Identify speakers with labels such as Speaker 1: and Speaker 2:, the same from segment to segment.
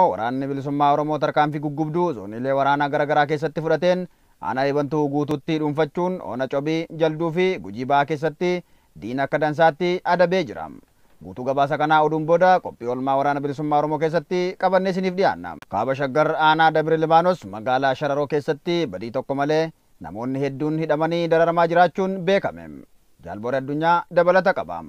Speaker 1: Waraanni Bilisummaa Oromoo tarkaanfii guggubduu zooniilee waraanaa garaa garaa keessatti fudhateen aanaa Eebantuu guutuutti dhuunfachuun ona Cobii, Jalduu fi Gujii Ba'aa keessatti diina akka dansaatti adabee jira. Guutuu gabaasa kanaa oduun booda qophii oolmaa Waraana Bilisummaa Oromoo keessatti qabannee isiniif dhiyaanna. Kaaba Shaggar aanaa Dabire Libaanos magaalaa Shararoo keessatti badii tokko malee namoonni hedduun hidhamanii dararamaa jiraachuun beekame. Jaalbooree Addunyaa dabalata qaba.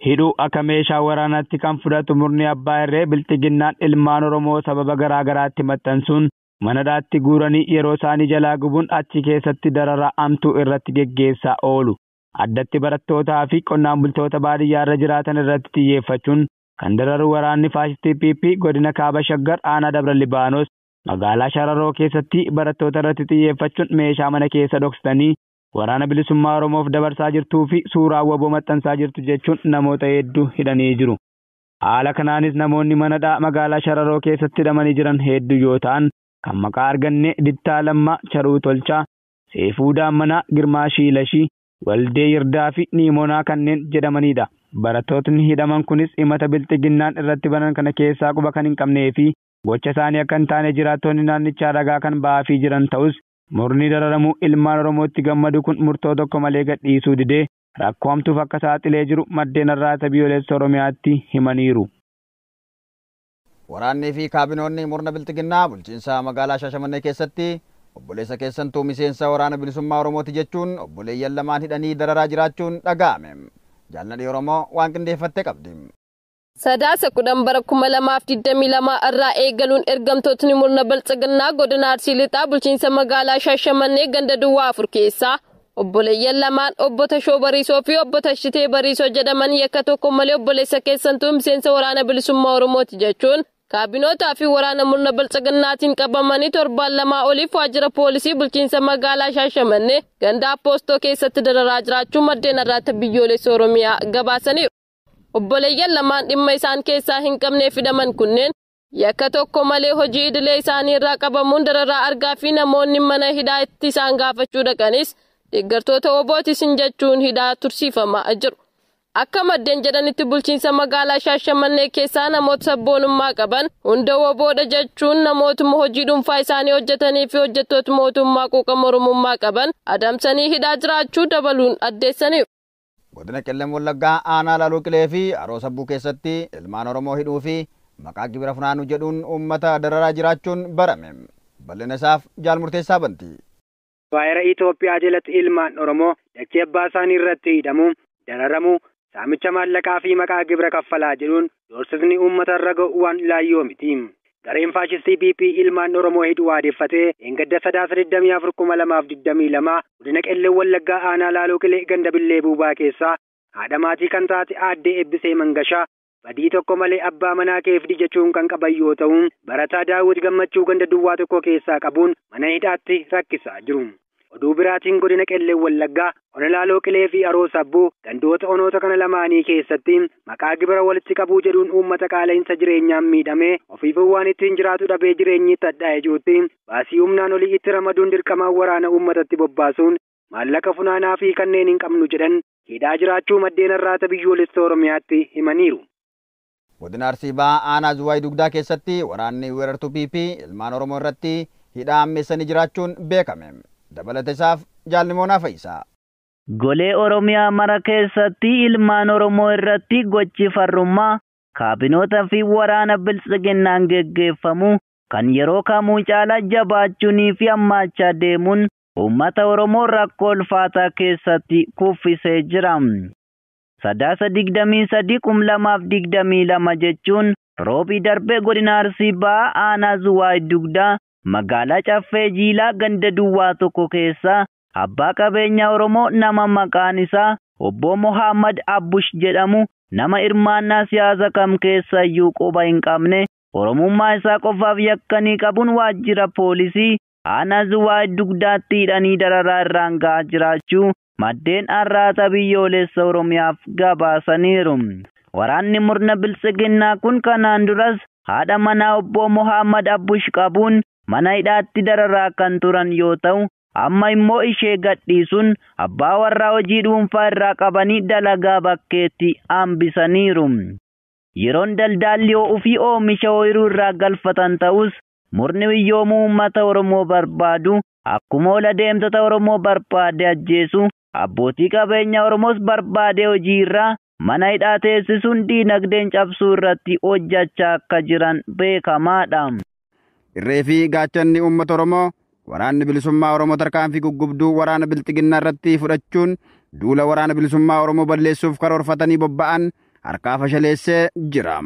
Speaker 2: Hidhuu akka meeshaa waraanaatti kan fudhatu murni abbaa irree bilxiginnaan ilmaan Oromoo sababa garaa garaatti maxxansuun manadhaatti guuranii yeroo isaanii jalaa gubuun achi keessatti dararaa amtuu irratti geggeessaa oolu. Addatti barattootaa fi qonnaan bultoota baadiyyaa irra jiraatan irratti xiyyeeffachuun kan dararu waraanni faashistii PP godina Kaaba Shaggar aanaa Dabra Libaanos magaalaa Shararoo keessatti barattoota irratti xiyyeeffachuun meeshaa mana keessa dhoksitanii waraana bilisummaa Oromoof dabarsaa jirtuu fi suuraa waboo maxxansaa jirtu jechuun namoota hedduu hidhanii jiru. Haala kanaanis namoonni manadhaa magaalaa Shararoo keessatti hidhamanii jiran hedduu yoo ta'an kan maqaa arganne Dittaa Lammaa, Charuu Tolchaa, Seefuu Daammanaa, Girmaa Shiilashii, Waldee Yirdaa fi Niimonaa kanneen jedhamanidha. Barattootni hidhaman kunis himata bilxiginnaan irratti banan kana keessaa quba kan hin qabnee fi gocha isaanii akka hin taane jiraattonni naannichaa ragaa kan ba'aafii jiran ta'us murni dararamuu ilmaan Oromootti gammadu kun murtoo tokko malee gadhiisuu didee rakkoo hamtuuf akka saaxilee jiru maddeen Arraata Biyyoolessa Oromiyaatti himaniiru.
Speaker 1: Waraannii fi kaabinoonni murna bilxiginnaa bulchiinsa magaalaa Shaashamannee keessatti obboleessa keessantuu miseensa waraana bilisummaa Oromooti jechuun obboleeyyan lamaan hidhanii dararaa jiraachuun dhaga'ame. Jaalladhii Oromoo waan qindeeffattee qabdi.
Speaker 3: Sadaasa 10 bara 2022 irraa eegaluun ergamtootni murna bilxiginnaa godina Arsii Lixaa bulchiinsa magaalaa Shaashamannee ganda Duwwaa 4 keessaa obboleeyyan lamaan obbo Tashoo Bariisoo fi obbo Tashitee Bariisoo jedhaman yakka tokko malee obboleessa keessantuu miseensa waraana bilisummaa Oromooti jechuun kaabinootaa fi waraana murna bilxiginnaatiin qabamanii torbaan lamaa oliif waajjira poolisii bulchiinsa magaalaa Shaashamannee ganda Appoostoo keessatti dararaa jiraachuu maddeen Arraata Biyyoolessa Oromiyaa gabaasaniiru. Obboleeyyan lamaan dhimma isaan keessaa hin qabnee fidaman kunneen yakka tokko malee hojii idilee isaanii irraa qabamuun dararaa argaa fi namoonni mana hidhaa itti isaan gaafachuu dhaqanis deeggartoota obootisin jechuun hidhaa tursiifamaa jiru. Akka maddeen jedhanitti bulchiinsa magaalaa Shaashamannee keessaa namoota sabboonummaa qaban hunda woboodha jechuun namootuma hojii dhuunfaa isaanii hojjetanii fi hojjettoota mootummaa quuqama Oromummaa qaban adamsanii hidhaa jiraachuu dabaluun addeessaniiru.
Speaker 1: Godina Qellem Wallaggaa aanaa Laaluu Qilee fi Haroo Sabbuu keessatti ilmaan Oromoo hidhuu fi maqaa gibira funaanuu jedhuun uummata dararaa jiraachuun barame. Bal'ina isaaf jaal murteessaa banti.
Speaker 4: Waayera Itoophiyaa jalatti ilmaan Oromoo dachee abbaa isaanii irratti hidhamuu, dararamuu, saamicha maallaqaa fi maqaa gibira kaffalaa jedhuun doorsisni uummata irra ga'u waan laayyoo miti. Gareen faashistii PP ilmaan Oromoo hidhuu aadeffatee engadda Sadaasa 24 2022 godina Qellem Wallaggaa aanaa Laaloo Qilee ganda Billee Buubaa keessaa haadha maatii kan taate aaddee Eebbisee Mangashaa badii tokko malee abbaa manaa keefdi jechuun kan qaban yoo ta'u barataa Daawit Gammachuu ganda Duwwaa tokko keessaa qabuun mana hidhaatti rakkisaa jiru. Oduu biraatiin godina Qellem Wallaggaa ona Laaloo Qilee fi Haroo Sabbuu gandoota onoota kana lamaanii keessatti maqaa gibira walitti qabuu jedhuun uummata qaala'insa jireenyaan miidhamee ofiifuu waan ittiin jiraatu dhabee jireenyi itti hadhaa'ee jirutti baasii humnaan olii itti ramaduun dirqamaan waraana uummatatti bobbaasuun maallaqa funaanaa fi kanneen hin qabnu jedhan hidhaa jiraachuu maddeen Arraata Biyyoolessa Oromiyaatti himaniiru.
Speaker 1: Godina Arsii Bahaa aanaa Zuwaay Dugdaa keessatti waraanni weerartuu PP ilmaan Oromoo irratti hidhaa hammeessanii jiraachuun beekame. Dabalata isaaf Jaalnimoonaa Fayyisaa.
Speaker 5: Golee Oromiyaa mara keessatti ilmaan Oromoo irratti gochi farrummaa kaabinoota fi waraana bilxiginnaan geggeeffamu kan yeroo kamuu caalaa jabaachuunii fi hammaachaa deemuun uummata Oromoo rakkoo ulfaataa keessatti kuffisee jira. Sadaasa 23 2022 jechuun roobii darbee godina Arsii Bahaa aanaa Zuwaay Dugdaa magaalaa Caffee Jiilaa ganda Duwwaa tokko keessaa abbaa qabeenyaa Oromoo nama maqaan isaa obbo Mohaammed Abbush jedhamu nama hirmaannaa siyaasa kam keessayyuu quba hin qabne Oromummaa isaa qofaaf yakkanii qabuun waajjira poolisii aanaa Zuwaay Dugdaatti hidhanii dararaa irraan ga'aa jiraachuu maddeen Arraata Biyyoolessa Oromiyaaf gabaasaniiru. Waraanni murna bilxiginnaa kun kanaan duras haadha manaa obbo Mohaammed Abbush qabuun mana hidhaatti dararaa kan turan yoo ta'u amma immoo ishee gadhiisuun abbaa warraa hojii dhuunfaa irraa qabanii dalagaa bakkeetti hambisaniiru. Yeroon daldaalli ho'uu fi oomisha ooyiruu irraa galfatan ta'us murni hiyyoomuu uummata Oromoo barbaadu akkuma ola deemtota Oromoo barbaade ajjeesu abbootii qabeenya Oromoos barbaade hojii irraa mana hidhaa teessisuun diinagdeen cabsuu irratti hojjechaa akka jiran beekamaadha.
Speaker 1: Irree fi gaachanni uummata Oromoo waraanni bilisummaa Oromoo tarkaanfii guggubduu waraana bilxiginnaa irratti fudhachuun duula waraana bilisummaa Oromoo balleessuuf karoorfatanii bobba'an harkaa fashaleessee jira.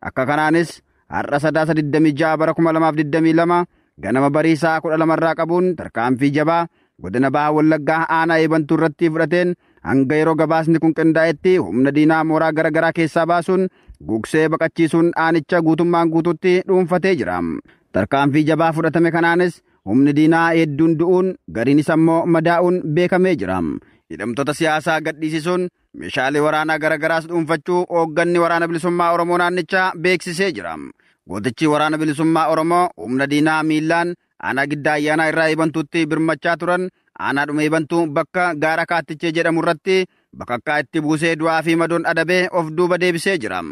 Speaker 1: Akka kanaanis har'a Sadaasa 26 bara 2022 ganama barii sa'a 12 irraa qabuun tarkaanfii jabaa godina Baha Wallaggaa aanaa Eebantuu irratti fudhateen hanga yeroo gabaasni kun qindaa'etti humna diinaa mooraa gara garaa keessaa baasuun gugsee baqachiisuun aanicha guutummaan guutuutti dhuunfatee jira. Tarkaanfii jabaa fudhatame kanaanis humni diinaa hedduun du'uun gariin isa immoo madaa'uun beekamee jira. Hidhamtoota siyaasaa gadhiisisuun meeshaalee waraanaa gara garaas dhuunfachuu hoogganni waraana bilisummaa Oromoo naannichaa beeksisee jira. Gootichi waraana bilisummaa Oromoo humna diinaa miillaan aanaa Giddaa Ayyaanaa irraa Eebantuutti birmachaa turan aanaa dhuma Eebantuu bakka gaara Kaattichee jedhamu irratti bakakkaa itti buusee du'aa fi madoon adabee of duuba deebisee jira.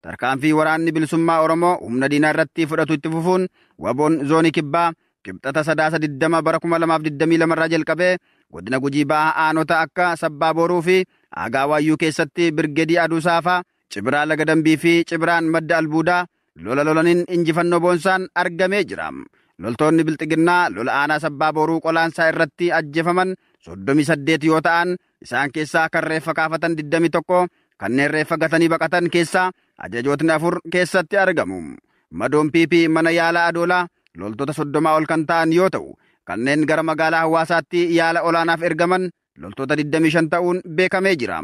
Speaker 1: Tarkaanfii waraanni bilisummaa Oromoo humna diinaa irratti fudhatu itti fufuun waboon zoonii kibbaa kibxata Sadaasa 20 bara 2022 irraa jalqabee godina Gujii Bahaa aanota akka Sabbaa Booruu fi Aagaa Waayyuu keessatti Birgeedii Aduu Saafaa, Cibiraa Laga Dambii fi Cibiraan Madda Albuudaa lola lolaniin injifannoo boonsaan argamee jira. Loltoonni bilxiginnaa lola aanaa Sabbaa Booruu qolaansaa irratti ajjeefaman 38 yoo ta'an isaan keessaa kan reeffa kaafatan 21 kanneen reeffa gatanii baqatan keessaa ajajootni 4 keessatti argamu. Madoon PP mana yaala Adoolaa loltoota 30 ol kan ta'an yoo ta'u kanneen gara magaalaa Hawaasaatti yaala olaanaaf ergaman loltoota 25 ta'uun beekamee jira.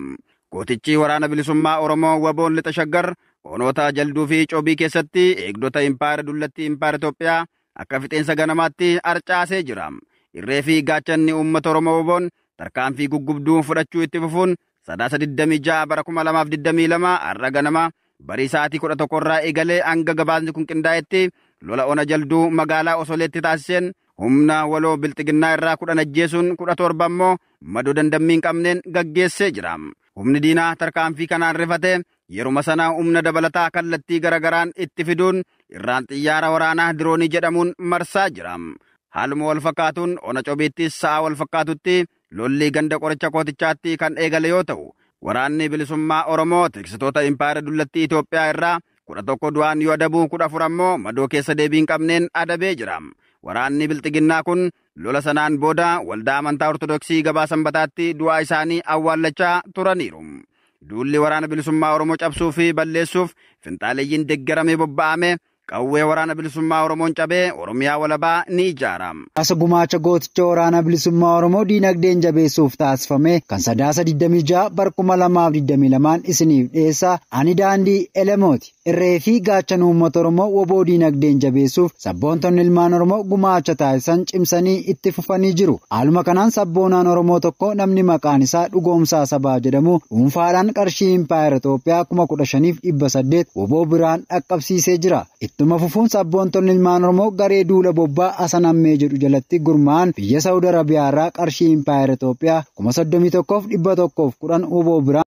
Speaker 1: Gootichi waraana bilisummaa Oromoo waboon lixa Shaggar onoota Jalduu fi Coobii keessatti eegdota impaayera dullattii impaayera Itoophiyaa akka fixeensa ganamaatti arcaasee jira. Irree fi gaachanni uummata Oromoo waboon tarkaanfii guggubduu fudhachuu itti fufuun Sadaasa 26 bara 2022 har'a ganama barii sa'aatii 11 irraa eegalee hanga gabaasni kun qindaa'etti lola ona Jalduu magaalaa Osoleetti taasiseen humna waloo bilxiginnaa irraa 10 ajjeesuun 17 immoo madoo dandammii hin qabneen gaggeessee jira. Humni diinaa tarkaanfii kanaan rifate yeruma sana humna dabalataa kallattii garagaraan itti fiduun irraan xiyyaara waraanaa diroonii jedhamuun marsaa jira. Haaluma wal fakkaatuun ona Cobiittis sa'a wal fakkaatutti lolli ganda qoricha kootichaatti kan eegale yoo ta'u waraanni bilisummaa Oromoo tiksitoota impaayera dullattii Itoophiyaa irraa 11 du'aan yoo adabu 14 ammoo madoo keessa deebii hin qabneen adabee jira. Waraanni bilxiginnaa kun lola sanaan booda waldaa amantaa Ortodoksii gabaa Sanbataatti du'aa isaanii awwaallachaa turaniiru. Duulli waraana bilisummaa Oromoo cabsuu fi balleessuuf finxaaleeyyiin deeggaramee bobba'ame qawwee waraana bilisummaa Oromoon cabee Oromiyaa walabaa ni ijaara.
Speaker 6: Asa gumaacha gooticha waraana bilisummaa Oromoo diinagdeen jabeessuuf taasifame kan Sadaasa 26 bara 2022 isiniif dhiyeessa. Ani Daandii Elemooti. Irree fi gaachan uummata Oromoo woboo diinagdeen jabeessuuf sabboontonni ilmaan Oromoo gumaacha taasisan cimsanii itti fufanii jiru. Haaluma kanaan sabboonaan Oromoo tokko namni maqaan isaa Dhugoomsaa Sabaa jedhamu dhuunfaadhaan qarshii impaayera Itoophiyaa 15,800 woboo biraan dhaqqabsiisee jira. Ittuma fufuun sabboontonni ilmaan Oromoo garee duula bobbaa Asanammee jedhu jalatti gurmaa'an biyya Saawud Arabiyaa irraa qarshii impaayera Itoophiyaa 31,110 woboo biraan